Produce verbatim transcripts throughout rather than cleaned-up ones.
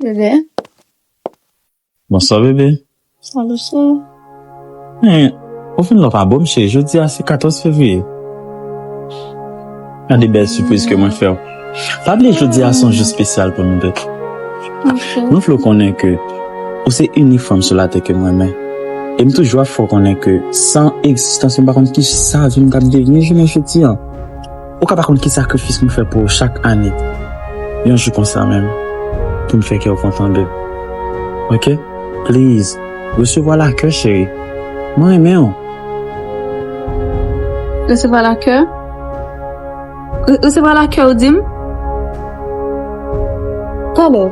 Bebe. Bonswa, bebe. Salut, cheri. Men, ou vin la w pa bo m, cheri. Jodi a se katòz fevriye. Gade bèl sipriz ke mwen fè w. Pa bliye jodi a se yon jou espesyal pou nou de. Ok. Nou vle w konnen ke ou se inik fanm sou latè ke m renmen. E m toujou ap fè w konnen ke san egzistans ou, m pa konn kisa vi m t ap devni jounen jodi a. Ou ka pa konn ki sakrifis m fè pou ou chak ane. Yon jou konsa menm, pou m fè kè w kontan, bebe. Ok? Please, resevwa lakè, cheri. Mwen renmen w. Resevwa lakè? Re- Resevwa lakè, ou di m? Talè,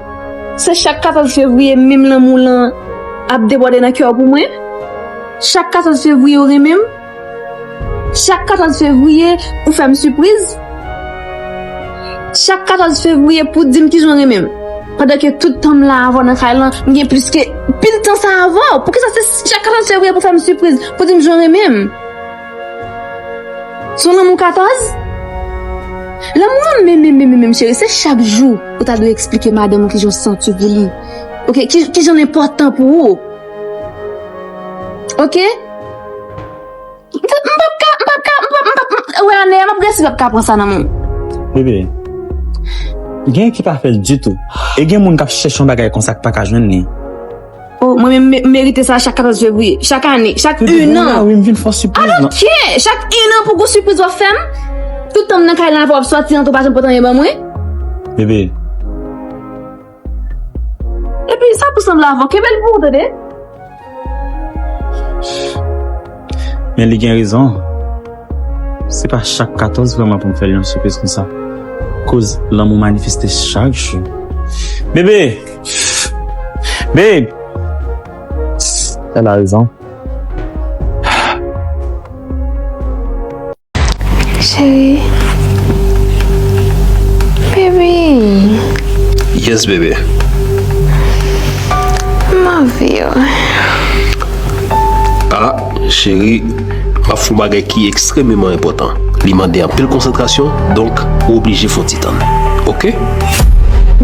se chak katòz fevriye menm lanmou lan ap debòde nan kè w pou mwen? Chak katòz fevriye ou renmen m? Chak katòz fevriye, ou fè m sipriz? Chak katòz fevriye pou di m kijan w renmen m? Pandan ke tout tan m la avè w nan kay lan, m gen plis ke pil tan sa avè w. Poukisa se chak katòz fevriye pou fè m sipriz, pou di m jan w renmen m? Se yon lanmou katòz? Lanmou an menm, menm, menm, menm, cheri, se chak jou ou ta dwe eksplike madanm ou kijan w santi w pou li. Ok, ki, kijan l enpòtan pou ou. Ok? M p ap ka, m p ap ka, m p ap, m p ap, m p ap, wè, ane a, m ap resi, m p ap ka pran sa nan men w. Bebe, gen ki pa fè l ditou. E gen moun k ap chèche yon bagay konsa k pa ka jwenn li. Oh, mwen menm, m merite sa chak katòz fevriye, chak ane, chak un an. Wi, m vin fè w sipriz. I don't care! Chak un an pou gwo sipriz w ap fè m. Tout tan m nan kay lan avè w, w ap sòti antre, w pa janm pote anyen ban mwen. Bebe, Epi sa pou sanble avè w, kenbe l pou ou, tande? Men li gen rezon. Se pa chak katòz vrèman pou m fè l yon sipriz konsa. Koz lanmou manifeste chak jou. Bebe! Babe! Elle a raison. Cheri. Baby. Yes, bebe. M anvi w. Ah, cheri, m ap fè yon bagay ki ekstrememan enpòtan. Li mande anpil konsantrasyon, donk, ou oblije fè yon ti tann. Oke?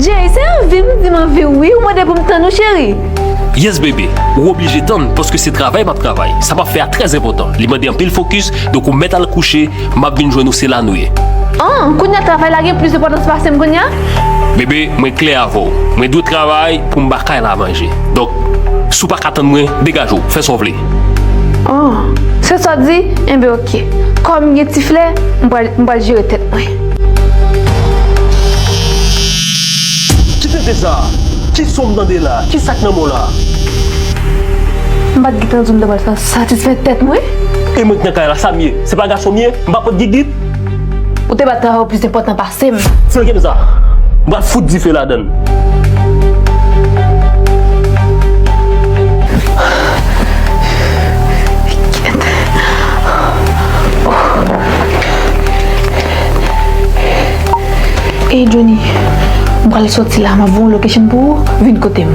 Jay, se anvi m di m anvi w, wi, ou mande pou m tann ou, cheri. Yes, bebe, ou oblije tann, paske se travay m ap travay. Sa m ap fè a trè enpòtan. Li mande anpil fokis, donk ou mèt al kouche, m ap vin jwenn ou, se la nou ye. An, kounye a travay la gen plis enpòtans pase m kounye a? Bebe, mwen klè avè w. Mwen dwe travay pou m ba kay la manje. Donk, si w pa ka tann mwen, degaje w, fè sa w vle. Oh, se sa w di? Enben, oke. Kòm m gen ti flè, m pral, m pral jere tèt mwen. Ki tenten sa? Ki son m tande la? Ki sa k nan men w la? M pa t gentan di w m ta pral sa satisfè tèt mwen? E mwen k nan kay la, sa m ye? Se pa gason m ye? M pa pot gigit? Ou te ba travay ou plis enpòtan pase m. Flanke m sa. M pral fout dife ladan l. Ey Johnny, m pral sòti la, m ap voye yon location pou ou, vin kote m.